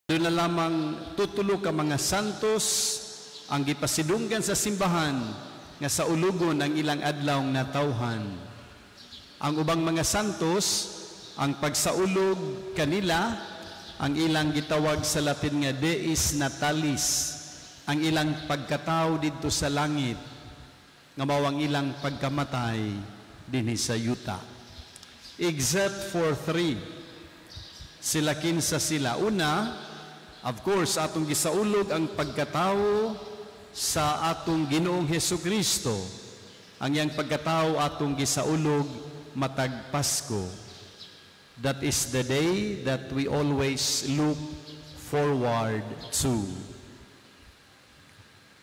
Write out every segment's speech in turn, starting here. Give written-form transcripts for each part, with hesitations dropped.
Duna lamang tutulo ka mga santos ang gipasidunggan sa simbahan nga saulugon ang ilang adlaw natawhan. Ang ubang mga santos, ang pagsaulog kanila, ang ilang gitawag sa Latin nga Dies Natalis, ang ilang pagkatao didto sa langit, nga mao ang ilang pagkamatay dinhi sa yuta. Except for three. Sila kinsa sila? Una, of course, atong gisaulog ang pagkatao sa atong Ginoong Heso Kristo. Ang iyang pagkatao atong gisaulog matag Pasko. That is the day that we always look forward to.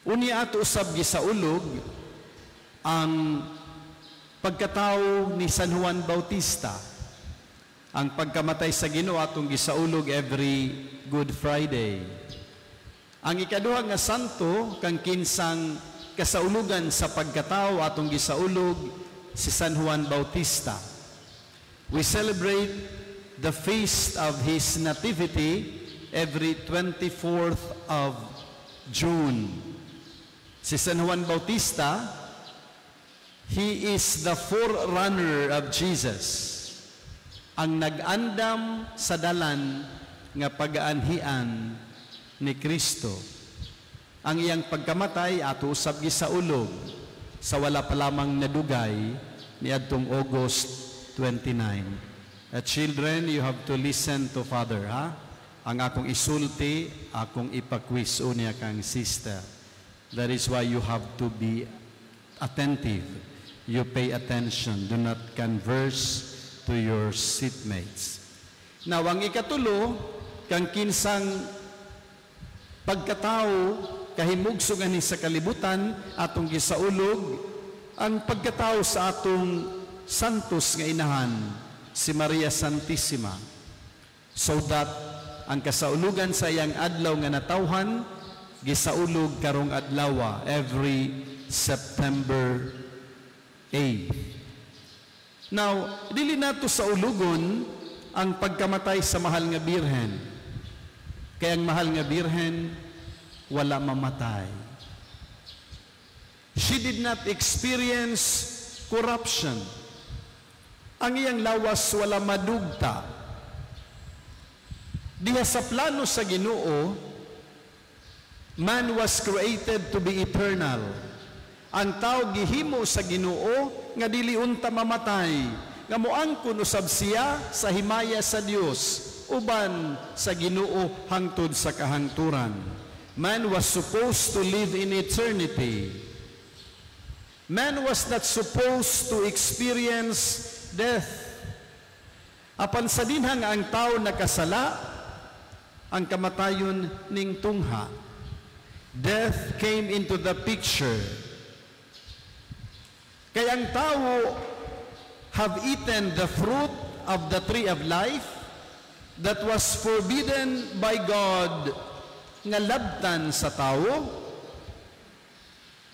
Unya ato usab gisaulog ang pagkatao ni San Juan Bautista. Ang pagkamatay sa Ginoo atong gisaulog every Good Friday. Ang ikaduha nga santo kang kinsang kasaulugan sa pagkatao atong gisaulog, si San Juan Bautista. We celebrate the feast of his nativity every 24th of June. Si San Juan Bautista, he is the forerunner of Jesus. Ang nag-andam sa dalan nga pagaanhian ni Kristo. Ang iyang pagkamatay ato usab gisaulog sa wala pa lamang nadugay niadtong August 29. Children, you have to listen to Father, ha? Ang akong isulti, akong ipa-quiz unya kang sister. That is why you have to be attentive. You pay attention. Do not converse to your seatmates. Now, ang ikatulo, kang kinsang pagkatao kahimugso ani sa kalibutan atong gisaulog, ang pagkatao sa atong santos nga inahan, si Maria Santissima, so that ang kasaulugan sa iyang adlaw nga natawhan gisaulog karong adlawa every September 8. Now, dili nato saulugon ang pagkamatay sa mahal nga Birhen. Kay ang mahal nga Birhen wala mamatay. She did not experience corruption. Ang iyang lawas wala madugta. Diha sa plano sa Ginoo, man was created to be eternal. Ang tao gihimo sa Ginoo nga dili unta mamatay, nga moangkon usab siya sa himaya sa Dios uban sa Ginoo hangtod sa kahangturan. Man was supposed to live in eternity. Man was not supposed to experience death. Apan sa dinhang ang tao nakasala, ang kamatayon ning tungha. Death came into the picture. Kay ang tao have eaten the fruit of the tree of life that was forbidden by God nga labtan sa tao,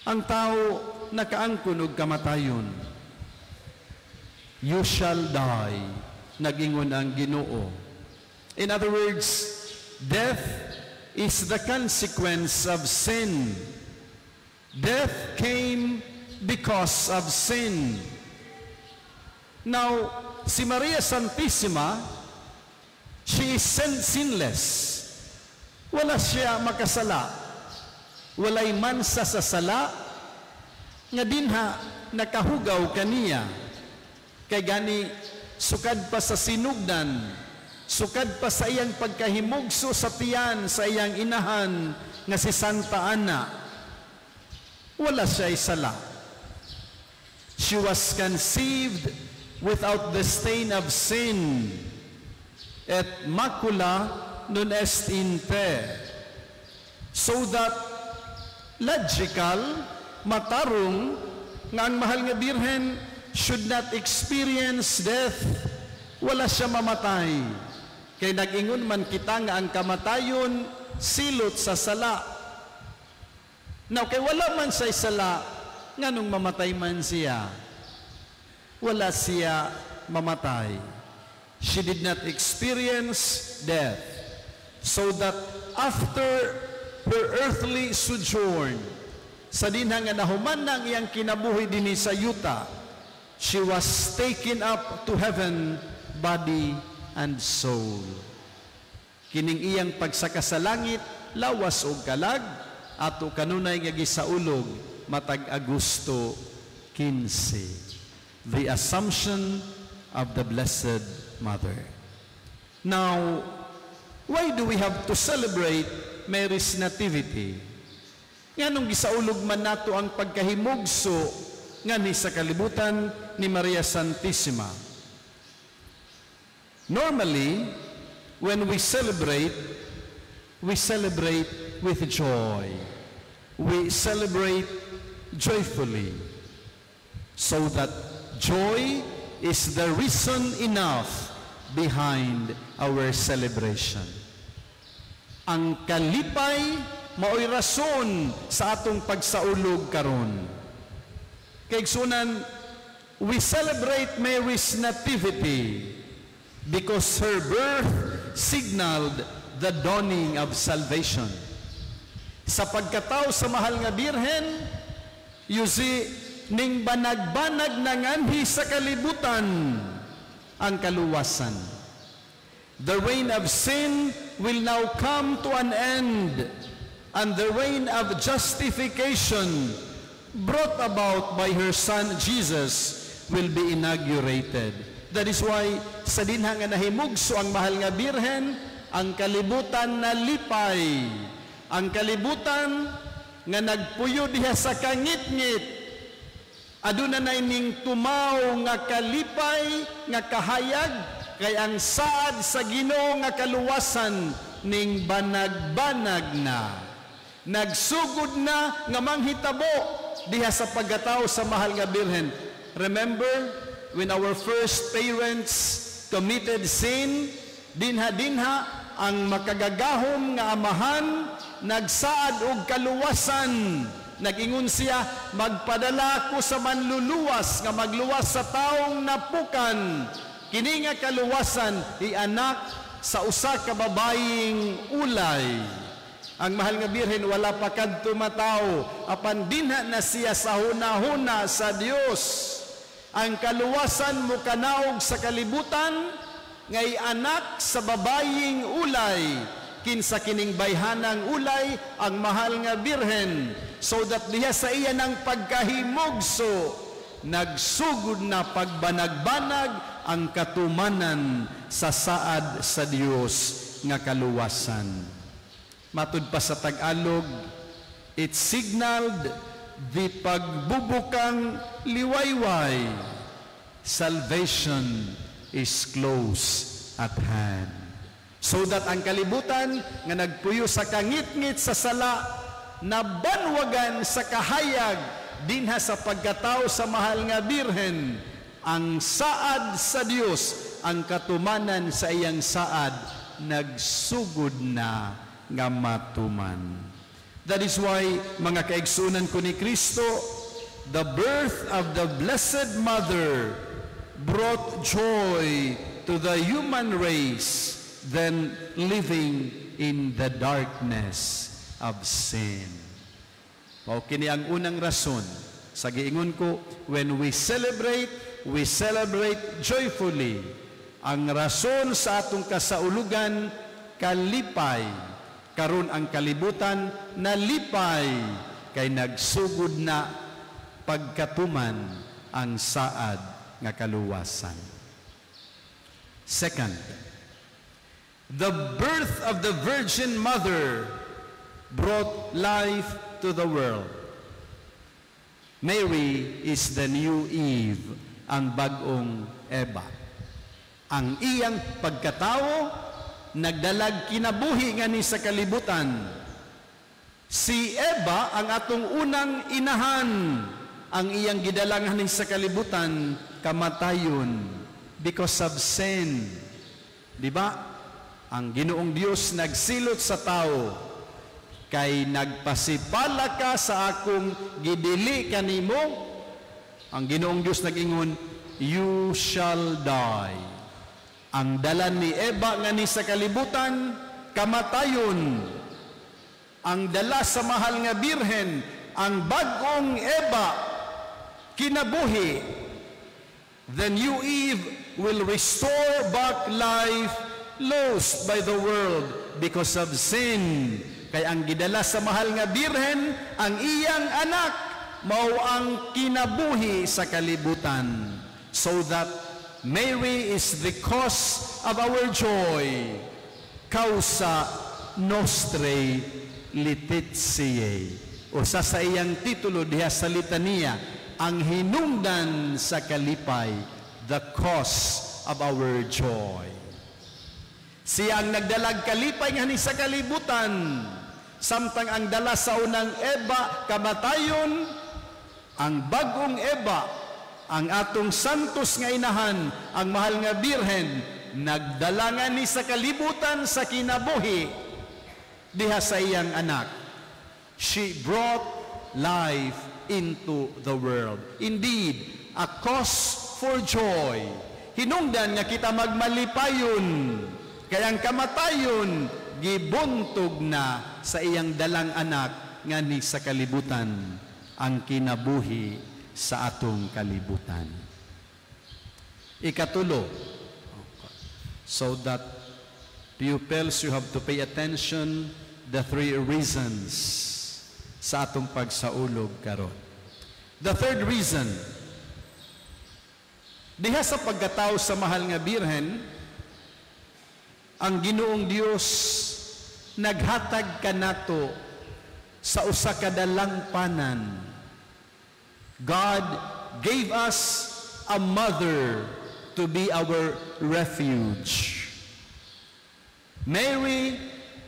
ang tao nakaangkon og kamatayon. "You shall die," nagingon ang Ginoo. In other words, death is the consequence of sin. Death came because of sin. Now, si Maria Santissima, she is sinless. Wala siya makasala. Walay mansa sa sala nga dinha nakahugaw kaniya. Kay gani sukad pa sa sinugdan, sukad pa sa iyang pagkahimugso sa tiyan sa iyang inahan nga si Santa Ana, wala siya sala. She was conceived without the stain of sin. Et macula non est in te. So that logical, matarong, nga ang mahal nga Birhen should not experience death. Wala siya mamatay. Kay nag-ingon man kita nga ang kamatayon silot sa sala. Now, kay wala man siya sala, nganong mamatay man siya? Wala siya mamatay. She did not experience death. So that after her earthly sojourn, sa dinha nga nahuman na ang iyang kinabuhi dinhi sa yuta, she was taken up to heaven, body and soul. Kining iyang pagsaka sa langit, lawas og kalag, ato kanunay nga gisaulog matag Agosto 15, the Assumption of the Blessed Mother. Now, why do we have to celebrate Mary's Nativity? Nganong gisaulog man nato ang pagkahimugso nganhi sa kalibutan ni Maria Santissima? Normally, when we celebrate with joy. We celebrate joyfully. So that joy is the reason enough behind our celebration. Ang kalipay mao'y rason sa atong pagsaulog karon. Kaigsunan, we celebrate Mary's nativity because her birth signaled the dawning of salvation. Sa pagkatao sa mahal nga Birhen, you see, ning banag-banag nanganhi sa kalibutan ang kaluwasan. The reign of sin will now come to an end, and the reign of justification brought about by her Son Jesus will be inaugurated. That is why sa dinha nga nahimugso ang mahal nga Birhen, ang kalibutan nalipay. Ang kalibutan nga nagpuyo diha sa kangitngit, aduna na ining tumaw nga kalipay nga kahayag kay ang saad sa Ginoo nga kaluwasan ning banag-banag na. Nagsugod na nga manghitabo diha sa pagkatao sa mahal nga Birhen. Remember when our first parents committed sin, dinha-dinha ang makagagahom nga Amahan nagsaad og kaluwasan. Nag-ingon siya, "Magpadala ko sa manluluwas nga magluwas sa taong napukan." Kini nga kaluwasan anak sa usa ka babayeng ulay. Ang mahal nga Birhen wala pa kadto matawo, apan dinha na siya sa hunahuna sa Dios. Ang kaluwasan mo kanaog sa kalibutan ngay anak sa babayeng ulay. Kinsa kining bayhanang ulay? Ang mahal nga Birhen. So that diha sa iya ng pagkahimugso, nagsugod na pagbanag-banag ang katumanan sa saad sa Dios nga kaluwasan. Matud pa sa Tagalog, it signaled the pagbubukang liwayway. Salvation is close at hand. So that ang kalibutan nga nagpuyo sa kangitngit sa sala, nabanwagan sa kahayag dinha sa pagkatao sa mahal nga Birhen. Ang saad sa Dios, ang katumanan sa iyang saad, nagsugod na nga matuman. That is why, mga kaigsunan ko ni Kristo, the birth of the Blessed Mother brought joy to the human race then living in the darkness of sin. Mao kini ang unang rason sa giingon ko, when we celebrate joyfully. Ang rason sa atong kasaulugan, kalipay. Karon ang kalibutan nalipay kay nagsugod na pagkatuman ang saad nga kaluwasan. Second, the birth of the Virgin Mother brought life to the world. Mary is the new Eve, ang bag-ong Eva. Ang iyang pagkatao nagdalag kinabuhi ngani sa kalibutan. Si Eva ang atong unang inahan, ang iyang gidalangan sa kalibutan, kamatayon because of sin. Di ba? Ang Ginoong Dios nagsilot sa tao, "Kay nagpasipala ka sa akong gidili kanimo," ang Ginoong Dios nag-ingon, "You shall die." Ang dala ni Eva ngani sa kalibutan, kamatayon. Ang dala sa mahal nga Birhen, ang bag-ong Eba, kinabuhi. The new Eve will restore back life lost by the world because of sin. Kay ang gidala sa mahal nga Birhen, ang iyang anak, mao ang kinabuhi sa kalibutan. So that Mary is the cause of our joy. Causa nostrae laetitiae. Usa sa iyang titulo diha sa litaniya, ang hinungdan sa kalipay, the cause of our joy. Siya ang nagdalag kalipay nga sa kalibutan. Samtang ang dala sa unang Eba, kamatayon, ang bagong Eba, ang atong santos nga inahan, ang mahal nga Birhen, nagdala nga ni sa kalibutan sa kinabuhi diha sa iyang anak. She brought life into the world. Indeed, a cause for joy. Hinungdan nga kita magmalipayon, kay ang kamatayon gibuntog na sa iyang dalang anak ngani sa kalibutan, ang kinabuhi sa atong kalibutan. Ikatulo, so that pupils, you have to pay attention the three reasons sa atong pagsaulog karon. The third reason, diha sa pagkatao sa mahal nga Birhen, ang Ginoong Dios naghatag kanato sa usa ka dalangpanan. God gave us a mother to be our refuge. Mary,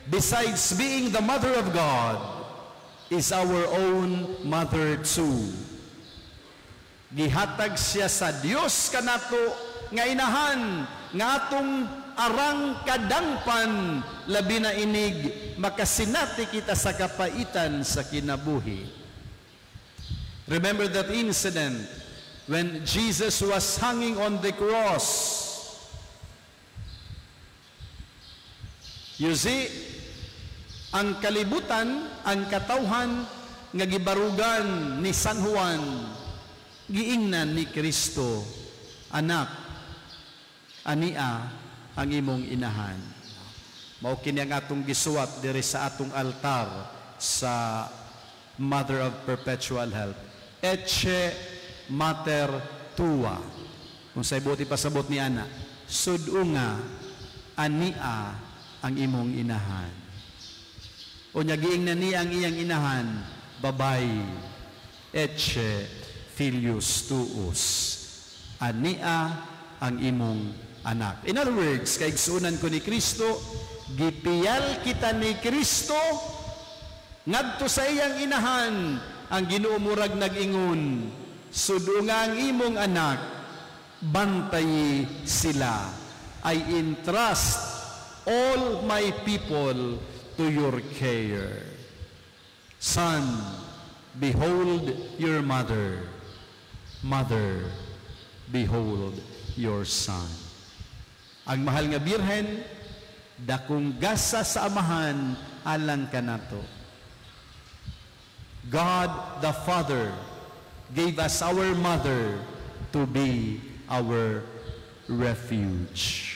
besides being the mother of God, is our own mother too. Gihatag siya sa Dios kanato nga inahan nga atong arang kadangpan, labi na inig makasinati kita sa kapaitan sa kinabuhi. Remember that incident when Jesus was hanging on the cross. You see, ang kalibutan, ang katawhan nga gibarugan ni San Juan, giingnan ni Kristo, "Anak, ania ang imong inahan." Mao kini ang atong gisuwat diri sa atong altar sa Mother of Perpetual Help. Ecce mater tua. Kung sa ibuti pasabot ni ana, sud-unga, ania ang imong inahan. O nya giingnan niya ang iyang inahan, "Babay, ecce filius tuus." Ania ang imong anak. In other words, kaigsuonan ko ni Kristo, gipiyal kita ni Kristo ngadto sa iyang inahan. Ang Ginoo murag nag-ingon, "Sud-unga ang imong anak, bantayi sila. I entrust all my people to your care. Son, behold your mother. Mother, behold your son." Ang mahal nga Birhen, dakong gasa sa Amahan alang kanato. God the Father gave us our mother to be our refuge.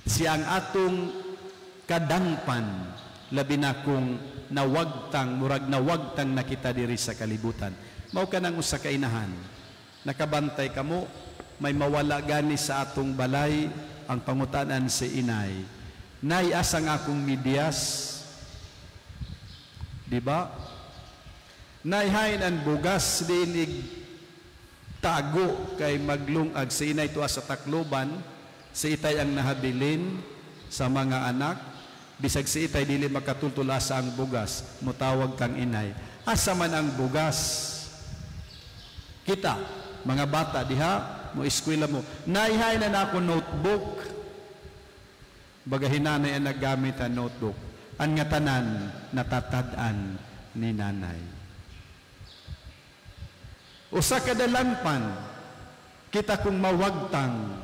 Siya ang atong kadangpan, labi na kung nawagtang, murag nawagtang na kita diri sa kalibutan. Mao ka nang usa ka inahan. Nakabantay kamo, may mawala gani sa atong balay, ang pangutanan si inay, "Nay, asa ang akong medyas?" Di ba? "Nay, hain ang bugas diin tago kay maglungag si inay tuwa sa Tacloban?" Si itay ang nahabilin sa mga anak. Bisag si itay dili makatultol asa ang bugas, mutawag kang inay, "Asa man ang bugas?" Kita, mga bata diha, mo eskwela mo, "Nay, hain na ako notebook?" Baga hinanay ang naggamit ang notebook. Ang nga tanan natatad-an ni nanay. Usa ka dalangpan kita kung mawagtang,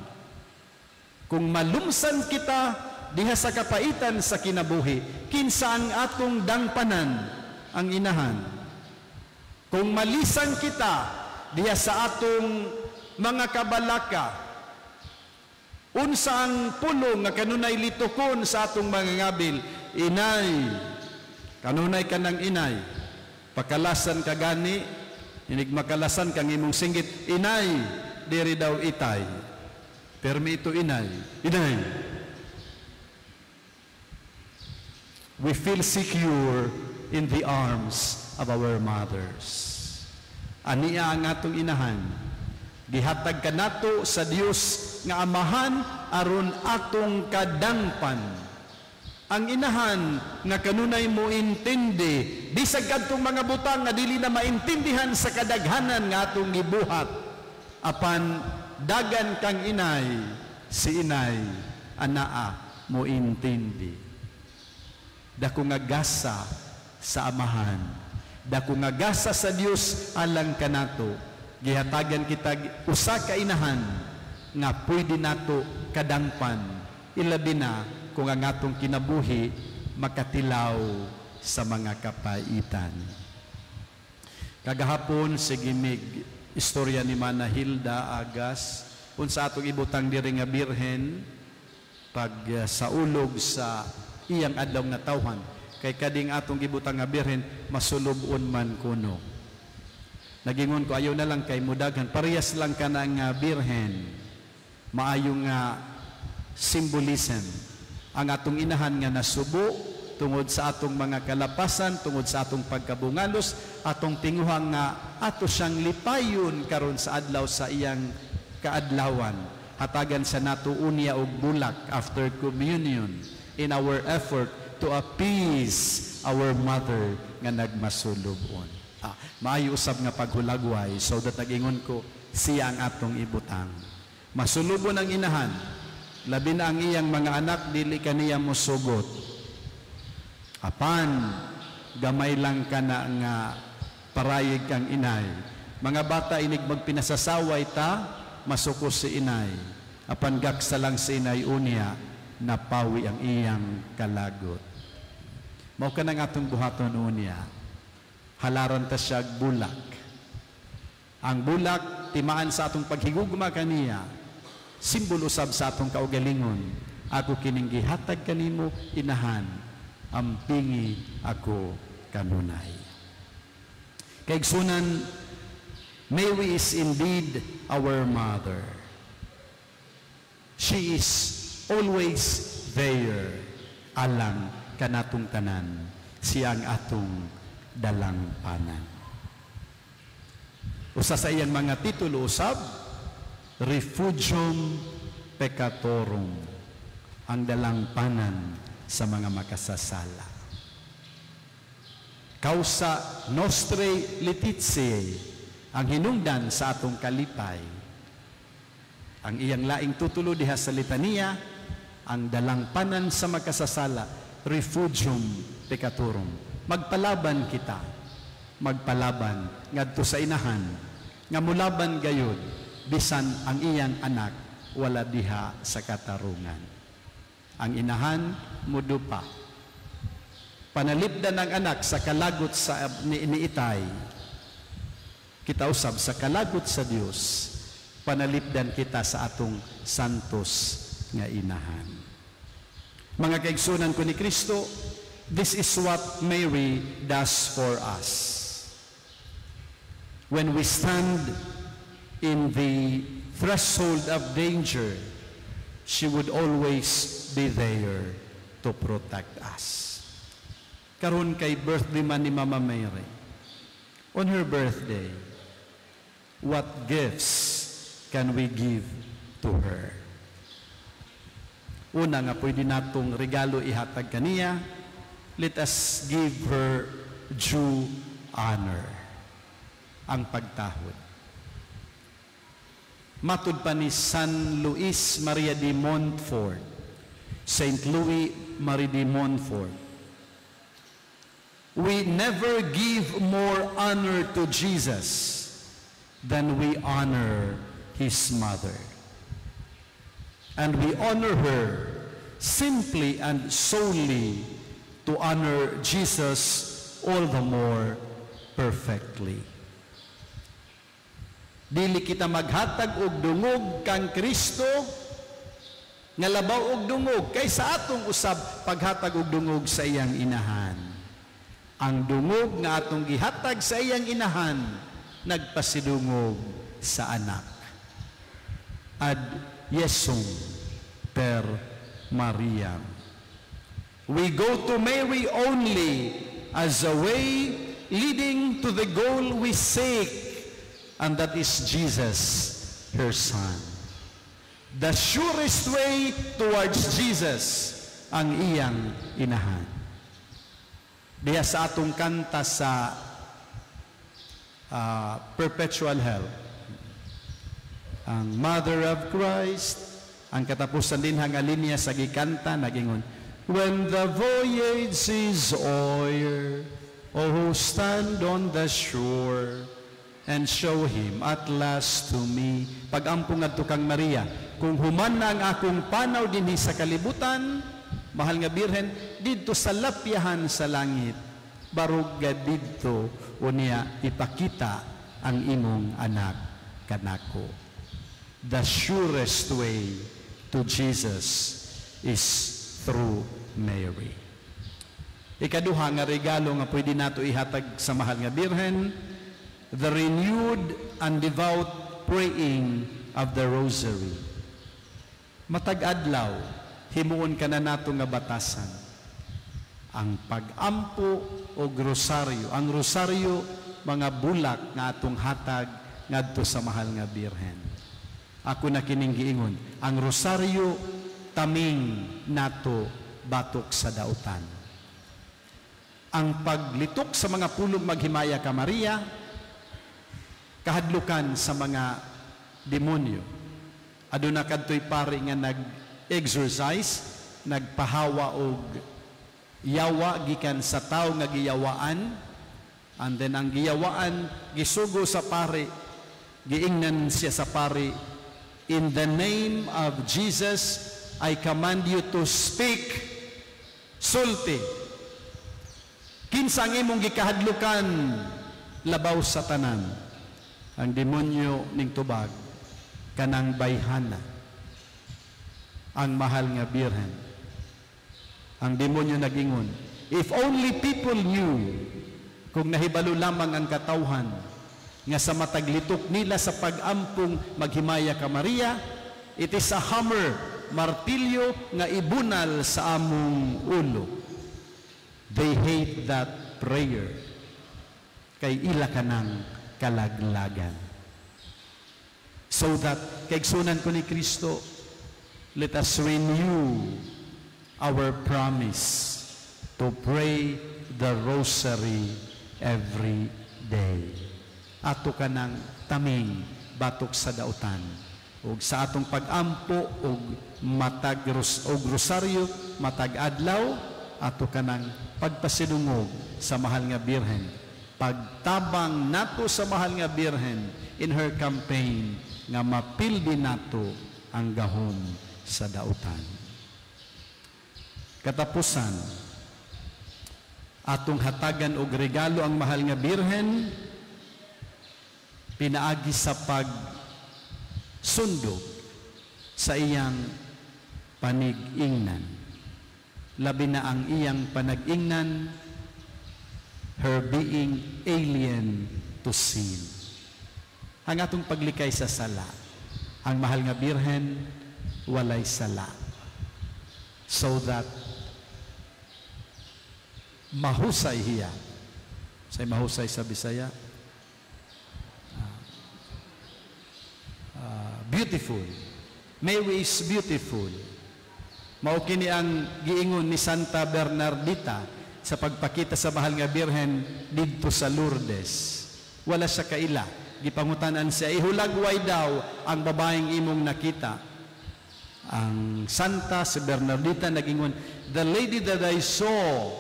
kung malumsan kita, diha sa kapaitan sa kinabuhi, kinsa ang atong dangpanan? Ang inahan. Kung malisang kita diha sa atong mga kabalaka, unsa ang pulong nga kanunay litukon sa atong mga ngabil? Inay. Kanunay ka ng inay. Pakalasan ka gani, inig makalasan kang imong singgit, "Inay, diri daw itay." Permi ito inay. Inay. We feel secure in the arms of our mothers. Ania ang atong inahan. Gihatag kanato sa Dios nga Amahan aron atong kadangpan. Ang inahan nga kanunay mo intindi bisag kadtong mga butang nga dili na maintindihan sa kadaghanan nga atong gibuhat. Apan dagan kang inay, si inay anaa mo intindi. Dako nga gasa sa Amahan, dako nga gasa sa Dios alang kanato. Gihatagan kita usa ka inahan nga pwede nato kadangpan, ilabi na kung ang atong kinabuhi makatilaw sa mga kapaitan. Kagahapon, sige mig istorya ni Mana Hilda Agas, unsa atong ibutang diri nga birhen pag saulog sa iyang adlaw nga tawhan, kay kading atong gibutang nga birhen masulub-on man kuno. Nagingon ko, ayaw na lang kay mudaghan, parehas lang kana nga birhen. Maayo nga symbolism ang atong inahan nga nasubo tungod sa atong mga kalapasan, tungod sa atong pagkabungalos, atong tinguhang nga ato siyang lipayon karon sa adlaw sa iyang kaadlawan. Hatagan sa nato unya og bulak after communion in our effort to appease our mother nga nagmasulubon. Maayo usab nga paghulagway, so that nagingon ko, siya ang atong ibutang. Masulubon ang inahan, labi na ang iyang mga anak dili kaniya mosugot. Apan gamay lang kana nga parayig kang inay. Mga bata, inig magpinasasaway ta, masuko si inay. Apan gaksa lang si inay unya, napawi ang iyang kalagot. Mao kanang atong buhaton unya. Halaran ta siya bulak. Ang bulak timaan sa atong paghigugma kaniya. Simbolo usab sa atong kaugalingon. Ako kining gihatag kanimo, inahan, ampingi ako kanunay. Kaigsunan, Mary is indeed our mother. She is always there alang kanatong tanan. Siya ang atong dalangpanan. Usa sa iyang mga titulo usab, Refugium Peccatorum, ang dalangpanan sa mga makasasala. Causa Nostrae Laetitiae, ang hinungdan sa atong kalipay. Ang iyang laing tutulo diha sa litaniya, ang dalangpanan sa makasasala, Refugium Peccatorum. Magpalaban kita, magpalaban ngadto sa inahan, nga mulaban gayud bisan ang iyang anak wala diha sa katarungan. Ang inahan mudupa. Panalipdan ang anak sa kalagot sa ni itay. Kita usab sa kalagot sa Dios, panalipdan kita sa atong santos nga inahan. Mga kaigsunan ko ni Kristo, this is what Mary does for us. When we stand in the threshold of danger, she would always be there to protect us. Karon kay birthday man ni Mama Mary. On her birthday, what gifts can we give to her? Una nga pwede natong regalo ihatag kaniya, let us give her due honor, ang pagtahod. Matud pa ni San Luis Maria de Montfort, Saint Louis Marie de Montfort, "We never give more honor to Jesus than we honor His mother. And we honor her simply and solely to honor Jesus all the more perfectly. Dili kita maghatag og dungog kang Kristo nga labaw og dungog kaysa atong usab paghatag og dungog sa iyang inahan. Ang dungog nga atong gihatag sa iyang inahan nagpasidungog sa anak. Ad Jesum per Mariam. We go to Mary only as a way leading to the goal we seek, and that is Jesus, her Son. The surest way towards Jesus ang iyang inahan. Diha sa atong kanta sa Perpetual Help, ang Mother of Christ, ang katapusan din nga linya sa gikanta, nagingon, "When the voyage is o'er, oh, stand on the shore and show him at last to me." Pag-ampo ngadto kang Maria, kung human na ang akong panaw dinhi sa kalibutan, mahal nga Birhen, didto sa lapyahan sa langit, barog didto unya ipakita ang imong anak kanako. The surest way to Jesus is through Mary. Ikaduha nga regalo nga pwede nato ihatag sa mahal nga Birhen, the renewed and devout praying of the Rosary. Matag adlaw, himuon ka na nato nga batasan ang pag-ampo og rosaryo. Ang rosaryo, mga bulak nga atong hatag ngadto sa mahal nga Birhen. Ako na kining giingon, ang rosaryo taming nato batok sa dautan. Ang paglitok sa mga pulong maghimaya ka Maria, kahadlukan sa mga demonyo. Aduna kadtoy pari nga nag-exorcise, nagpahawa og yawa gikan sa tawo nga giyawaan, and then ang giyawaan gisugo sa pari, giingnan siya sa pari, "In the name of Jesus, I command you to speak. Sulti. Kinsa ang imong gikahadlukan labaw sa tanan?" Ang demonyo ning tubag, "Kanang bayhana, ang mahal nga Birhen." Ang demonyo nagingon, "If only people knew, kung nahibalo lamang ang katawhan, nga sa matag litok nila sa pag-ampong maghimaya ka Maria, it is a hammer, martilyo nga ibunal sa among ulo. They hate that prayer. Kay ila ka ng kalaglagan." So that, kaigsunan ko ni Kristo, let us renew our promise to pray the Rosary every day. Ato ka ng taming batok sa dautan. Ug sa atong pag-ampo og matag og rosaryo matag adlaw, ato ka ng pagpasidungog sa mahal nga Birhen. Pagtabang nato sa mahal nga Birhen in her campaign nga mapildi nato ang gahom sa dautan. Katapusan, atong hatagan og regalo ang mahal nga Birhen pinaagi sa pagsundog sa iyang panigingnan. Labi na ang iyang panag-ingnan, her being alien to sin. Ang atong paglikay sa sala, ang mahal nga Birhen, walay sala. So that mahusay hiya. Say mahusay sa Bisaya. Beautiful. Mary is beautiful. Mao kini ang giingon ni Santa Bernardita sa pagpakita sa mahal nga Birhen didto sa Lourdes. Wala siya kaila. Gipangutanan siya, ihulagway daw ang babaeng imong nakita. Ang Santa si Bernardita nagingon, "The lady that I saw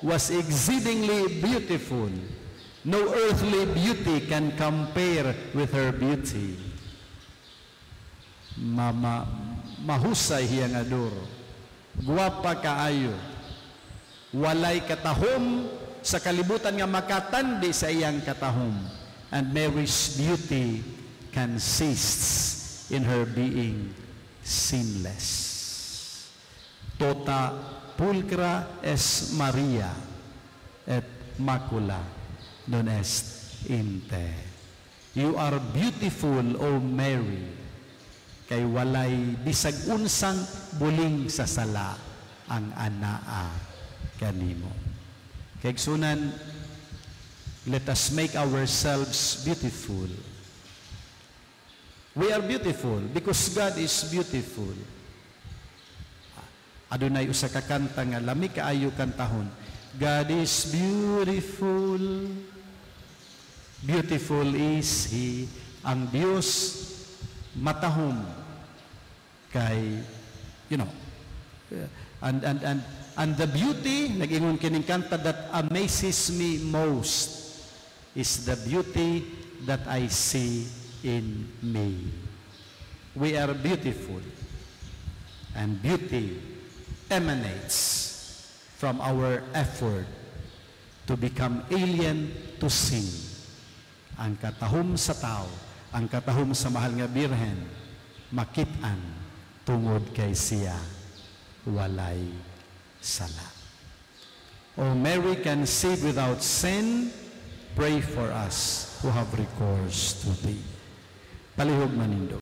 was exceedingly beautiful. No earthly beauty can compare with her beauty." Mama, mahusay hiya nga duro. Guwapa kaayo. Walay katahom sa kalibutan nga makatandi sa iyang katahom. And Mary's beauty consists in her being sinless. Tota pulchra est Maria et macula non est in te. You are beautiful, O Mary, kay walay bisag unsang buling sa sala ang anaa kanimo. Kaigsuonan, let us make ourselves beautiful. We are beautiful because God is beautiful. Adunay usa ka kanta nga lami kaayo kantahon. God is beautiful. Beautiful is He. Ang Dios matahom kay and the beauty, nag-ingon kining kanta, that amazes me most is the beauty that I see in me. We are beautiful, and beauty emanates from our effort to become alien to sin. Ang katahom sa tao, ang katahom sa Mahal nga Birhen, makit-an tungod kay siya walay sala. O Mary, conceived without sin, pray for us who have recourse to thee. Palihog manindog.